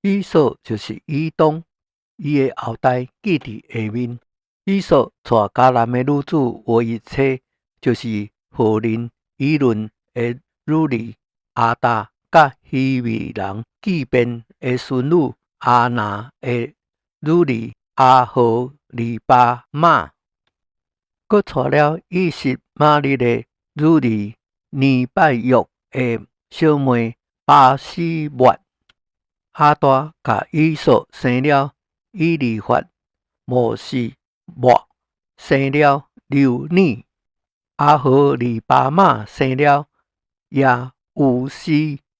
以掃就是以東，伊的後代記佇下面。以掃娶迦南的女子為妻，就是何人以倫的女兒亞達，佮希未人祭便的孫女亞拿的女兒亞何利巴瑪，閣娶了以實瑪利的女兒尼拜約的小妹巴斯抹。亞達共以掃生了以利法、摩示抹，生了流耳。亞何利巴瑪生了耶烏斯、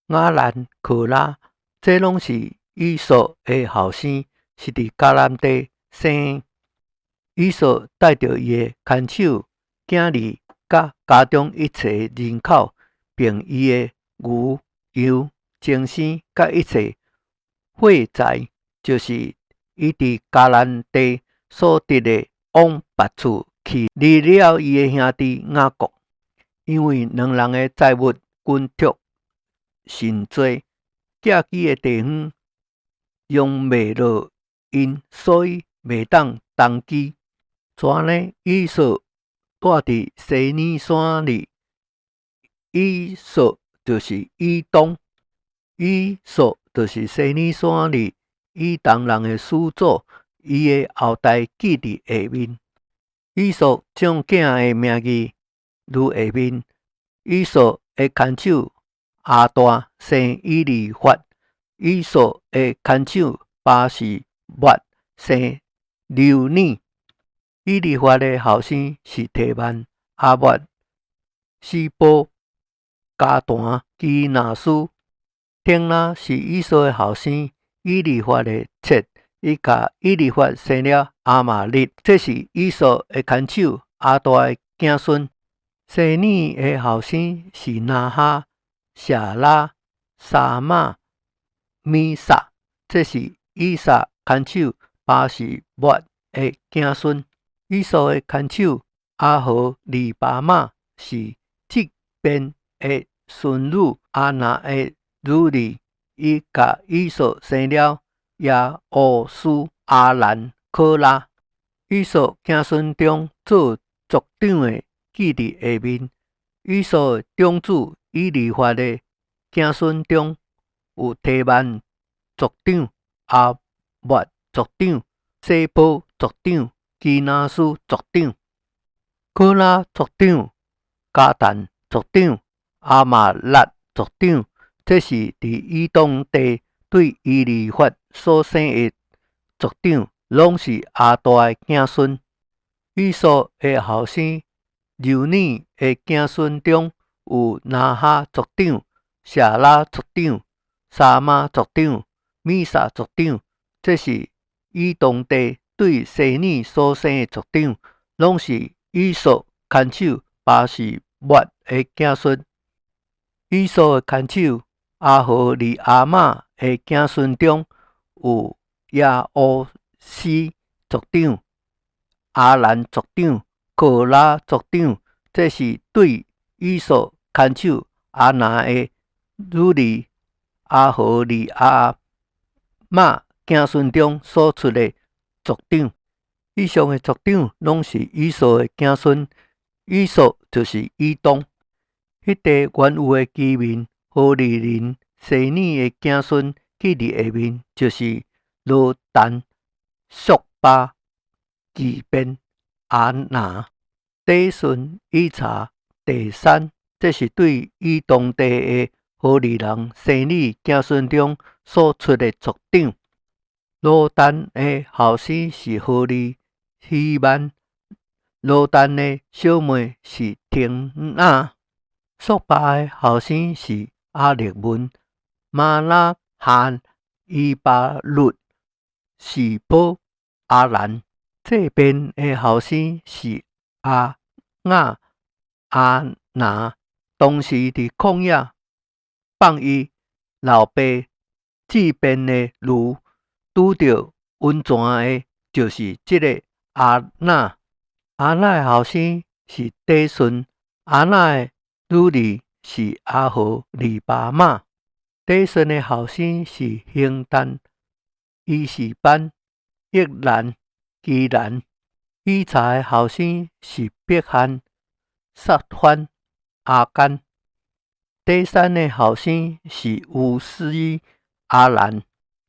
雅蘭、可拉，這攏是以掃的後生，是佇迦南地生。以掃帶著伊的牽手、囝兒佮家中一切人口，並伊的牛、羊、精牲佮一切貨財，就是伊佇迦南地所得的，往別處去，離了伊的兄弟雅各。因為兩人的財物軍拓甚濟，寄居的地方容袂落𪜶，所以袂當同居。就按呢，以掃住佇西珥山裡。以掃就是以東，以掃就是西珥山裡以東人的始祖，伊的後代記佇下面。以掃眾囝的名字如下面：以掃的牽手亞大生以利法，以掃的牽手巴示抹生流耳。以利法的後生是提曼、阿抹、示波、迦彈、基拿斯。亭拿是以掃的後生，以利法的妾，伊共以利法生了亞瑪力，這是以掃的牽手亞大的子孫。西珥的後生是拿哈、謝拉、沙瑪、米薩，這是以掃牽手巴示抹的子孫。以掃的牽手亞何利巴瑪是祭便的孫女亞拿的女兒，伊共以掃生了耶烏斯、亞蘭、可拉。以掃子孫中做族長的記佇下面。以掃長子以利法的子孫中有提曼族長、阿抹族長、示波族長、基拿斯族長、可拉族長、迦坦族長、亞瑪力族長。這是佇以東地對以利法所生的族長，攏是亞大的子孫。以掃的後生流耳的子孫中有拿哈族長、謝拉族長、沙瑪族長、米薩族長。這是以東地對西珥所生的族長，攏是以掃牽手巴示抹的子孫。以掃的牽手亞何利阿瑪的子孫中有耶烏斯族長、亞蘭族長、可拉族長。這是對以掃牽手亞拿的女兒亞何利阿瑪子孫中所出的族長。以上的族長攏是以掃的子孫。以掃就是以東。彼地原有的居民何利人西珥的子孫記佇下面，就是羅但、束巴、基遍、亞拿、底順、以查、底閃。這是對以東地的何利人西珥子孫中所出的族長。羅但的後生是何利希曼，羅但的小妹是亭拿。束巴的後生是亞力文、瑪拿哈、以巴律、示波、亞蘭。祭便的後生是亞雅、亞拿。當時佇曠野放伊老爸祭便的驢拄著溫泉的，就是這个亞拿。亞拿的後生是底順，亞拿的女兒是亞何利巴瑪。底順的後生是興旦、伊示班、益蘭、基蘭。以查的後生是伯罕、撒番、亞干。底珊的後生是烏斯、亞蘭。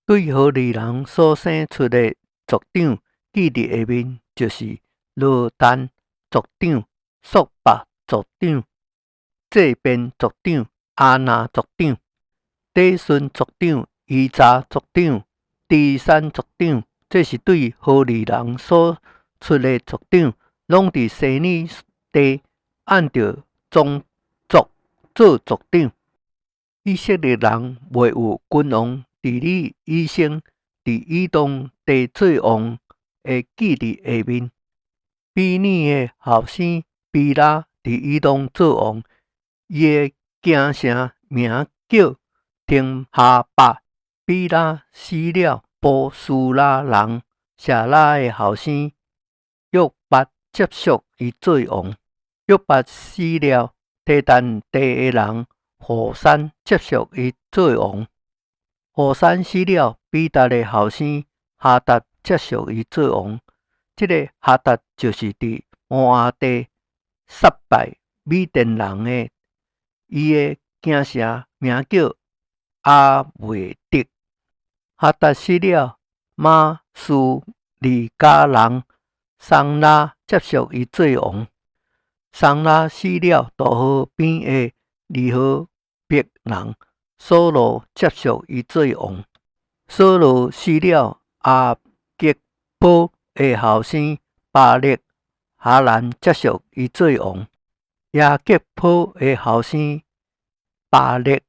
對何利人所生出的族長記佇下面，就是羅但族長、索伯族長、這便族長、亞拿族長、底孫族長、以查族長、低珊族長。這是對何利人所出的族長，攏佇西珥地按著宗族做族長。以色列人袂有君王治理以先，佇以東地做王的記佇下面。比擬的後生比拉佇以東做王，伊的京城名叫亭哈巴。比拉死了，波斯拉人謝拉的後生約八接續伊做王。約八死了，提但地的人戶珊接續伊做王。戶珊死了，比達的後生哈達接續伊做王。這个哈達就是佇摩押地殺敗米甸人的，伊的京城名叫亞維得。哈達死了，瑪斯利迦人桑拉接續伊做王。桑拉死了，大河邊的利和伯人掃羅接續伊做王。掃羅死了，亞吉波的後生巴力哈蘭接續伊做王。亞吉波的後生巴力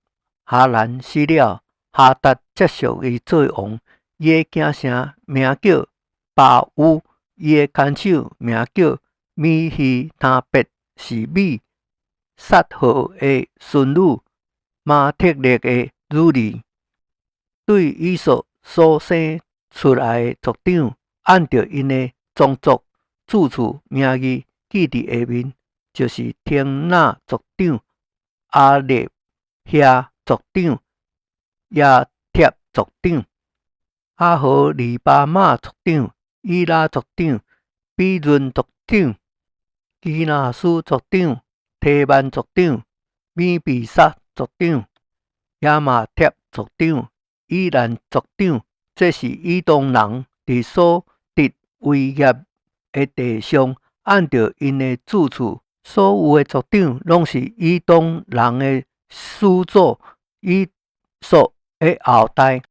哈蘭死了，哈達接續伊做王。伊的京城名叫巴烏，伊的牽手名叫米希他別，是米撒何的孫女，瑪特勒的女兒。對以掃所生出來的族長，按著𪜶的宗族、住處名字記佇下面，就是亭納族長、亞列遐族長、耶帖族長、阿何利巴瑪族長、以拉族長、比崙族長、基拿斯族長、提曼族長、米比撒族長、亞瑪帖族長、以蘭族長。這是以東人佇所得為業的地上，按著𪜶的住處，所有的族長，攏是以東人的始祖以掃的後代。